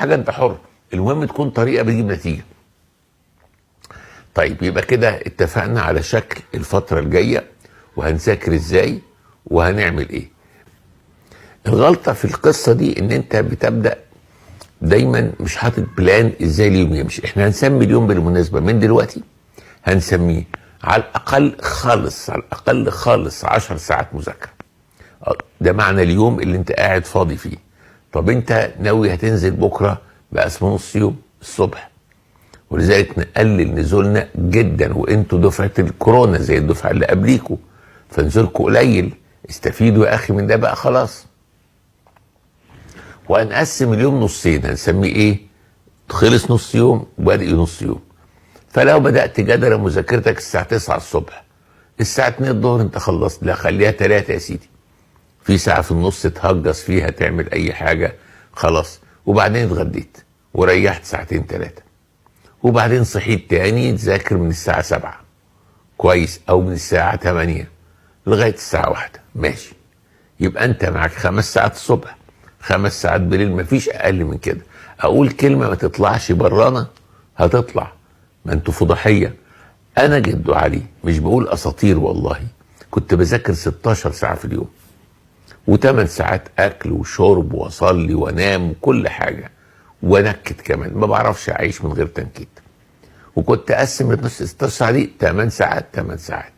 حاجة، انت حر، المهم تكون طريقه بتجيب نتيجة. طيب يبقى كده اتفقنا على شكل الفترة الجاية وهنذاكر ازاي وهنعمل ايه. الغلطة في القصة دي ان انت بتبدا دايما مش حاطط plan ازاي اليوم يمشي. احنا هنسمي اليوم بالمناسبة من دلوقتي، هنسميه على الاقل خالص، على الاقل خالص 10 ساعات مذاكرة. ده معنى اليوم اللي انت قاعد فاضي فيه. طب انت ناوي هتنزل بكره بقى اسمه نص يوم الصبح، ولذلك نقلل نزولنا جدا. وانتوا دفعه الكورونا زي الدفعة اللي قبليكوا، فنزولكوا قليل، استفيدوا يا اخي من ده بقى خلاص. وهنقسم اليوم نصين، هنسميه ايه؟ خلص نص يوم وبادئ نص يوم. فلو بدات جدل مذاكرتك الساعة 9 الصبح، الساعة 2 الظهر انت خلصت، لا خليها 3 يا سيدي، في ساعة في النص تهجص فيها تعمل اي حاجة خلاص. وبعدين اتغديت وريحت ساعتين 3، وبعدين صحيت تاني تذاكر من الساعة 7 كويس، او من الساعة 8 لغاية الساعة 1 ماشي. يبقى انت معاك 5 ساعات الصبح، 5 ساعات بالليل، مفيش اقل من كده. اقول كلمة ما تطلعش برانا، هتطلع، ما انتوا فضحيه. انا جدو علي مش بقول اساطير والله، كنت بذاكر 16 ساعة في اليوم، و8 ساعات اكل وشرب واصلي وانام وكل حاجة، وانكت كمان، ما بعرفش اعيش من غير تنكيت. وكنت اقسم ال 16 ساعة دي 8 ساعات 8 ساعات.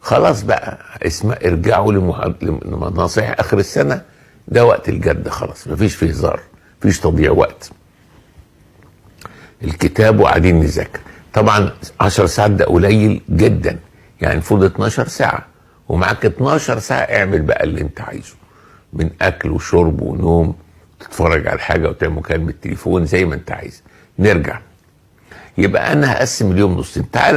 خلاص بقى اسمع، ارجعوا لنصايح اخر السنة، ده وقت الجد خلاص، مفيش فيه هزار، مفيش تضييع وقت. الكتاب وقاعدين نذاكر. طبعا 10 ساعات ده قليل جدا، يعني المفروض 12 ساعة، ومعاك 12 ساعة اعمل بقى اللي انت عايزه من اكل وشرب ونوم، تتفرج على حاجة وتعمل مكالمة تليفون زي ما انت عايز. نرجع، يبقى انا هقسم اليوم نصين. تعال